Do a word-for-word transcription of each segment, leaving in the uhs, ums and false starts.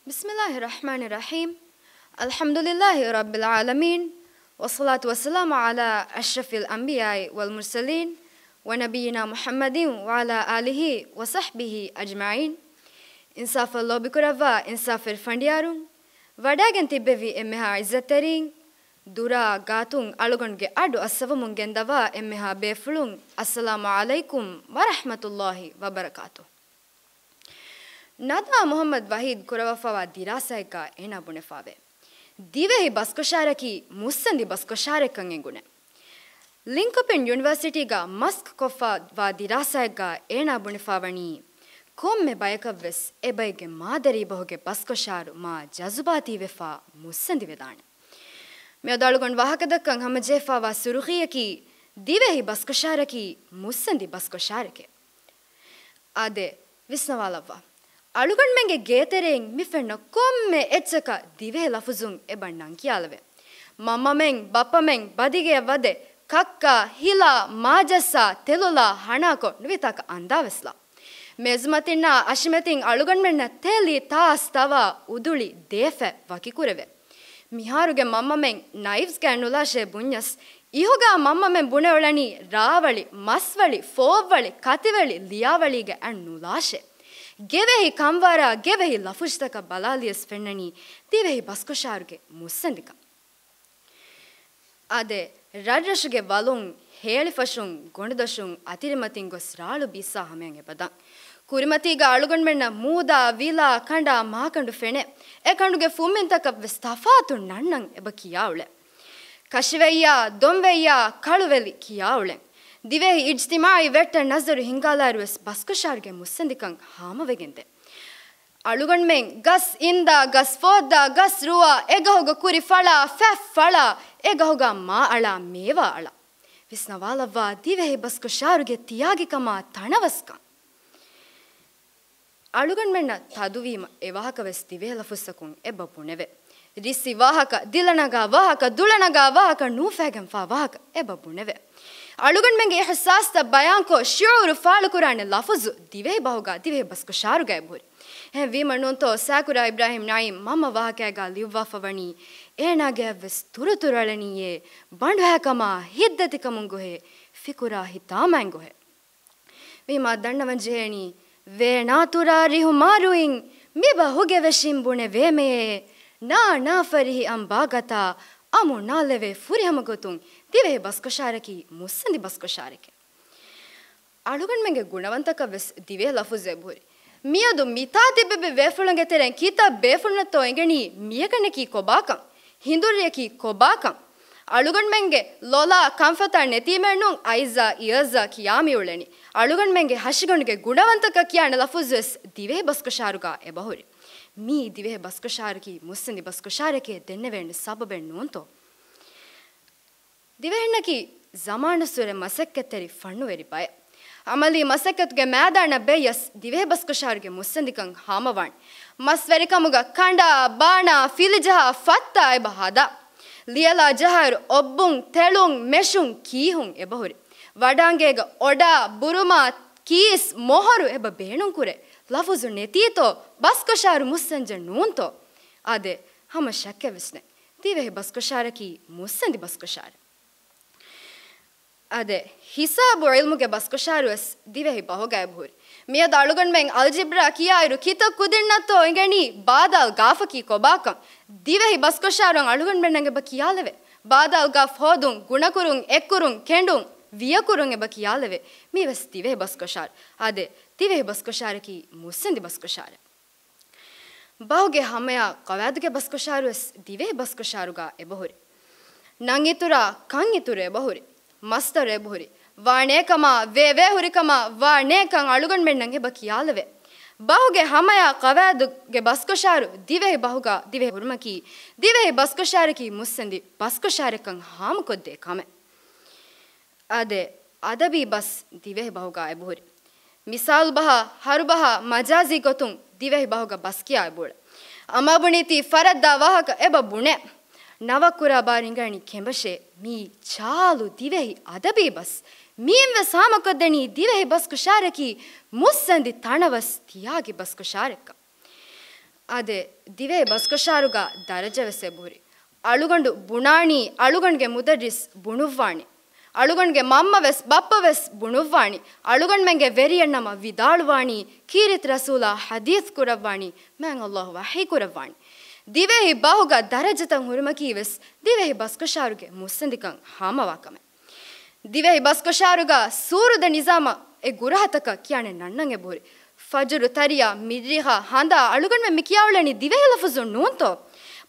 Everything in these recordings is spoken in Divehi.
بسم الله الرحمن الرحيم. الحمد لله رب العالمين، والصلاة والسلام على أشرف الأنبياء والمرسلين، ونبينا محمد وعلى آله وصحبه أجمعين. އިންސާފަށް ލޯބިކުރައްވާ އިންސާފުވެރި ފަނޑިޔާރުން، ވަޑައިގެން ތިއްބެވި އެންމެހާ އިއްޒަތްތެރީން، ދުރާ ގާތުން އަޅުގަނޑުގެ އަޑު އައްސަވަމުން ގެންދަވާ އެންމެހާ ބޭފުޅުން، السلام عليكم ورحمة الله وبركاته. ނަދާ މުޙައްމަދު ވަޙީދު ކުރައްވާފައިވާ ދިރާސާއެއްގަ އޭނާ ބުނެފައިވޭ، ދިވެހި ބަސްކޮށާރަކީ މުއްސަނދި ބަސްކޮށާރެއްކަން އެނގުނެ. ލިންކޮޕިން ޔުނިވަރސިޓީގަ މަސްކު ކޮށްފައިވާ ދިރާސާއެއްގަ އޭނާ ބުނެފައިވަނީ، ކޮންމެ ބަޔަކަށްވެސް އެބައެއްގެ މާދަރީ ބަހުގެ ބަސްކޮށާރު މާ ޖަޒުބާތީވެފަ މުއްސަނދިވެދާނެ. މިއަދު އަޅުގަނޑު ވާހަކަދައްކަން ހަމަޖެހިފައިވާ ސުރުޚީއަކީ، ދިވެހި ބަސްކޮށާރަކީ މުއްސަނދި ބަސްކޮށާރެކޭ. އާދެ، ވިސްނަވާލައްވާ. އަޅުގަނޑުމެންގެ ގޭތެރެއިން މި ފެންނަ ކޮންމެ އެއްޗަކަށް ދިވެހި ލަފުޒުން އެބަ ނަން ކިޔާލެވޭ. މަންމަމެން، ބައްޕަމެން، ބަދިގެއަށް ވަދެ، ކައްކާ، ހިލާ، މާޖައްސާ، ތެލުލާ، ހަނާކޮށް ނުވިތާކަށް އަންދާވެސްލާ. މޭޒުމަތިންނާ އަށިމެތިން އަޅުގަނޑުމެންނަށް ތެލި، ތާސް، ތަވާ، އުދުޅި، ދޭފަ ވަކިކުރެވޭ. މިހާރުގެ މަންމަމެން ނައިފްސް ގައި ނުލާށޭ ބުންޏަސް، އިހުގަ މަންމަމެން ބުނެއުޅެނީ ރާވަޅި، މަސްވަޅި، ފޯއްވަޅި، ކަތިވެޅި، ލިޔާވަޅީގަ އަތް ނުލާށޭ. ގެވެހި ކަންވާރާ، ގެވެހި ލަފުޒުތަކަށް ބަލާލިޔަސް ފެންނަނީ ދިވެހި ބަސްކޮށާރުގެ މުއްސަނދިކަން. އާދެ، ރަށްރަށުގެ ވަލުން، ހޭޅިފަށުން، ގޮނޑުދޮށުން، އަތިރިމަތިން ގޮސް ރާޅު ބީއްސާ ހަމަޔަށް އެބަދާން. ކުރިމަތީގަ އަޅުގަނޑުމެންނަށް މޫދާ، ވިލާ، ކަނޑާ، މާކަނޑު ފެނޭ. އެ ކަނޑުގެ ފުންމިންތަކަށް ވެސް ތަފާތު ނަންނަން އެބަ ކިޔާއުޅޭ. ކަށިވެއްޔާ، ދޮންވެއްޔާ، ކަޅުވެލި ކިޔާއުޅެން. ދިވެހި އިޖްތިމާޢީ ވެއްޓަށް ނަޒަރު ހިންގާލާއިރު ވެސް ބަސްކޮށާރުގެ މުއްސަނދިކަން ހާމަވެގެންދޭ. އަޅުގަނޑުމެން ގަސް އިންދާ، ގަސް ފޯއްދާ، ގަސް ރުވާ، އެ ގަހުގަ ކުރި ފަޅާ، ފަތް ފަޅާ، އެ ގަހުގަ މާ އަޅާ، މޭވާ އަޅާ. ވިސްނަވާލައްވާ ދިވެހި ބަސްކޮށާރުގެ ތިޔާގިކަމާ ތަނަވަސްކަން. އަޅުގަނޑުމެންނަށް ތަދުވީމަ އެ ވާހަކަ ވެސް ދިވެހި ލަފުޒަކުން އެބަ ބުނެވޭ. ރިއްސި ވާހަކަ، ދިލަނަގާ ވާހަކަ، ދުޅަނަގާ ވާހަކަ، ނޫފައިގެންފާ ވާހަކަ އެބަ ބުނެވޭ. އަޅުގަނޑުމެންގެ އިޙްސާސްތައް ބަޔާންކޮށް، ޝުޢޫރު ފާޅުކުރާނެ ލަފުޒު ދިވެހި ބަހުގަ، ދިވެހި ބަސްކޮށާރުގަ އެބަހުރި. އެހެންވީމަ ނޫންތޯ ސާކުރާ އިބްރާހިމް ނަޢީމް މަންމަ ވާހަކައިގަ ލިޔުއްވާފަ ވަނީ، އޭނާގެ އަތްވެސް ތުރުތުރު އަޅަނީއޭ، ބަނޑުހައިކަމާ، ހިތްދަތިކަމުން ގޮހޭ، ފިކުރާ ހިތާމައިން ގޮހޭ. ވީމާ ދަންނަވަން ޖެހޭނީ، ވޭނާ ތުރާ ރިހު މާރުއިން، މި ބަހުގެ ވެށިން ބުނެ ވޭމެއޭ، ނާ ނާ ފަރިހި އަނބާ ގަތާ، އަމު ނާލެވޭ ފުރިހަމަ ގޮތުން ދިވެހި ބަސްކޮށާރަކީ މުއްސަނދި ބަސްކޮށާރެކޭ. އަޅުގަނޑުމެންގެ ގުނަވަންތަކަށް ވެސް ދިވެހި ލަފުޒު އެބަހުރި. މިއަދު މިތާ ތިއްބެވި ބޭފުޅުންގެ ތެރެއިން ކިތައް ބޭފުޅުންނަށްތޯ އެނގެނީ މިޔަކަނިކީ ކޮބާކަން؟ ހިނދުރިޔަކީ ކޮބާކަން؟ އަޅުގަނޑުމެންގެ ލޮލާ ކަންފަތާ ނެތީމެއްނޫން އައިޒާ އިޔަޒާ ކިޔާ މިއުޅެނީ. އަޅުގަނޑުމެންގެ ހަށިގަނޑުގެ ގުނަވަންތަކަށް ކިޔާނެ ލަފުޒު ވެސް ދިވެހި ބަސްކޮށާރުގަ އެބަހުރި. މީ ދިވެހި ބަސްކޮށާރަކީ މުއްސަނދި ބަސްކޮށާރެކޭ ދެންނެވޭނެ ސަބަބެއް ނޫންތޯ؟ ދިވެހިންނަކީ ޒަމާނުއްސުރެ މަސައްކަތްތެރި ފަންނުވެރި ބައެއް. އަމަލީ މަސައްކަތުގެ މައިދާނަށް ބެއްޔަސް ދިވެހި ބަސްކޮށާރުގެ މުއްސަނދިކަން ހާމަވާނެ. މަސްވެރިކަމުގަ ކަނޑާ، ބާނާ، ފިލިޖަހާ، ފައްތާ އެބަ ހަދާ. ލިޔަލާ ޖަހާއިރު އޮއްބުން، ތެޅުން، މެށުން، ކީހުން އެބަހުރި. ވަޑާނގޭގަ އޮޑާ، ބުރުމާ، ކީސް، މޮހޮރު އެބަ ބޭނުންކުރޭ. ލަފުޒު ނެތީތޯ؟ ބަސްކޮށާރު މުއްސަންޖެއް ނޫންތޯ؟ އާދެ، ހަމަ ޝައްކެއްވެސް ނެތް. ދިވެހި ބަސްކޮށާރަކީ މުއްސަނދި ބަސްކޮށާރެއް. އާދެ، ހިސާބު ޢިލްމުގެ ބަސްކޮށާރުވެސް ދިވެހި ބަހުގަ އެބަހުރި. މިއަދު އަޅުގަނޑުމެން އަލްޖިބްރާ ކިޔާއިރު ކިތައް ކުދިންނަށްތޯ އެނގެނީ ބާދާލް ގާފަކީ ކޮބާކަން؟ ދިވެހި ބަސްކޮށާރުން އަޅުގަނޑުމެންނަށް އެބަ ކިޔާލެވޭ. ބާދާލް ގާފް ހޯދުން، ގުނަކުރުން، އެއްކުރުން، ކެނޑުން، ވިޔަކުރުން އެބަ ކިޔާލެވޭ. މީވެސް ދިވެހި ބަސްކޮށާރު. އާދެ، ދިވެހި ބަސްކޮށާރަކީ މުއްސަނދި ބަސްކޮށާރެއް. ބަހުގެ ހަމަޔާ ޤަވާއިދުގެ ބަސްކޮށާރުވެސް ދިވެހި ބަސްކޮށާރުގަ އެބަހުރި. ނަންއިތުރާ ކަންއިތުރު އެބަހުރި. މަސްދަރު އެބަހުރި. ވާނޭކަމާ ވޭވޭހުރިކަމާ ވާނޭކަން އަޅުގަނޑުމެންނަށް އެބަ ކިޔާލެވޭ. ބަހުގެ ހަމަޔާ ޤަވާއިދުގެ ބަސްކޮށާރު ދިވެހި ބަހުގަ ދިވެހި ހުރުމަކީ، ދިވެހި ބަސްކޮށާރަކީ މުއްސަނދި ބަސްކޮށާރެއްކަން ހާމަކޮށްދޭ ކަމެއް. އާދެ، އަދަބީ ބަސް ދިވެހި ބަހުގަ އެބަހުރި. މިސާލުބަހާ، ހަރުބަހާ، މަޖާޒީ ގޮތުން ދިވެހި ބަހުގަ ބަސްކިޔާ އެބައުޅޭ. އަމާބުނީތީ ފަރައްދާ ވާހަކަ އެބަ ބުނޭ. ނަވަކުރާ ބާރު އިނގޭނީ ކެނބަށޭ. މީ ޗާލު ދިވެހި އަދަބީ ބަސް. މީންވެސް ހާމަކޮށްދެނީ ދިވެހި ބަސްކޮށާރަކީ މުއްސަނދި ތަނަވަސް ތިޔާގި ބަސްކޮށާރެއްކަން. އާދެ، ދިވެހި ބަސްކޮށާރުގަ ދަރަޖަވެސް އެބަހުރި. އަޅުގަނޑު ބުނާނީ، އަޅުގަނޑުގެ މުދައްރިސް ބުނުއްވާނީ، އަޅުގަނޑުގެ މަންމަވެސް ބައްޕަވެސް ބުނުއްވާނީ، އަޅުގަނޑުމެންގެ ވެރިޔަށް ނަމަ ވިދާޅުވާނީ، ކީރިތި ރަސޫލާ ޙަދީޘް ކުރައްވާނީ، މާތް ﷲ ވަޙީ ކުރައްވާނީ. ދިވެހި ބަހުގަ ދަރަޖަތައް ހުރުމަކީވެސް ދިވެހި ބަސްކޮށާރުގެ މުއްސަނދިކަން ހާމަވާ ކަމެއް. ދިވެހި ބަސްކޮށާރުގަ ސޫރުދަ ނިޒާމަށް އެ ގުރަހަތަކަށް ކިޔާނެ ނަންނަން އެބަހުރި. ފަޖުރު ތަރިޔާ، މިރިހާ، ހަނދާ އަޅުގަނޑުމެން މި ކިޔާއުޅެނީ ދިވެހި ލަފުޒުން ނޫންތޯ؟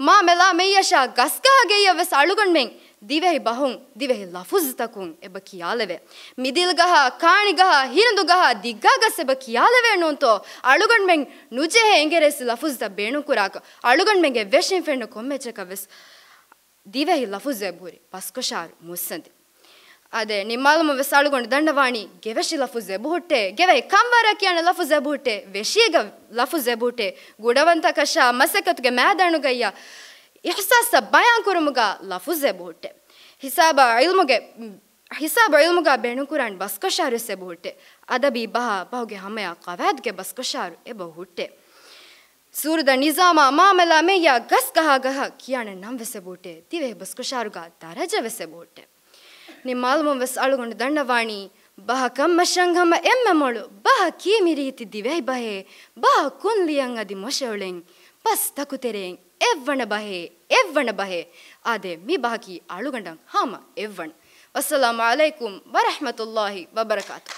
މާ މެލާ މެއްޔަށާ ގަސްގަހާގެއްޔަށް ވެސް އަޅުގަނޑުމެން ދިވެހި ބަހުން ދިވެހި ލަފުޒުތަކުން އެބަ ކިޔާލެވޭ. މިދިލްގަހާ، ކާނިގަހާ، ހިރިނދުގަހާ، ދިއްގާ ގަސް އެބަ ކިޔާލެވޭ ނޫންތޯ؟ އަޅުގަނޑުމެން ނުޖެހޭ އިނގިރޭސި ލަފުޒުތައް ބޭނުންކުރާކަށް އަޅުގަނޑުމެންގެ ވެށިން ފެންނަ ކޮންމެ އެއްޗަކަށް ވެސް ދިވެހި ލަފުޒު އެބަހުރި ބަސްކޮށާރު މުއްސަނދި. އާދެ، ނިންމާލުމުން ވެސް އަޅުގަނޑު ދަންނަވާނީ، ގެވެށި ލަފުޒު އެބަހުއްޓޭ، ގެވެހި ކަންވަރަށް ކިޔާނެ ލަފުޒު އެބަހުއްޓޭ، ވެށީގަ ލަފުޒު އެބަހުއްޓޭ، ގުނަވަންތަކަށާ މަސައްކަތުގެ މައިދާނުގައްޔާ އިޙްސާސްތައް ބަޔާންކުރުމުގަ ލަފުޒު އެބަހުއްޓޭ، ހިސާބާ ޢިލްމުގެ، ހިސާބު ޢިލްމުގަ ބޭނުންކުރާނެ ބަސްކޮށާރު ވެސް އެބަހުއްޓޭ، އަދަބީ ބަހާ ބަހުގެ ހަމަޔާ ޤަވާއިދުގެ ބަސްކޮށާރު އެބަހުއްޓޭ. ސޫރުދަ ނިޒާމާ މާމަލާ މެއްޔާ ގަސްގަހާ ގަހަށް ކިޔާނެ ނަން ވެސް އެބަހުއްޓޭ، ދިވެހި ބަސްކޮށާރުގަ ދަރަޖަ ވެސް އެބަހުއްޓޭ. ނިންމާލުމުން ވެސް އަޅުގަނޑު ދަންނަވާނީ، ބަހަކަށް މަށަށް ހަމަ އެންމެ މޮޅު، ބަހަކީ މި ރީތި ދިވެހި ބަހޭ، ބަހަކުން ލިޔަން އަދި މޮށެއުޅެން، ބަސް ތަކުތެރެއިން އެއްވަނަ ބަހޭ، އެއްވަނަ ބަހޭ. އާދެ، މި ބަހަކީ އަޅުގަނޑަށް ހަމަ އެއްވަނަ. ވައްސަލާމު ޢަލައިކުމް ވަރަޙްމަތުﷲ ވަބަރަކާތު.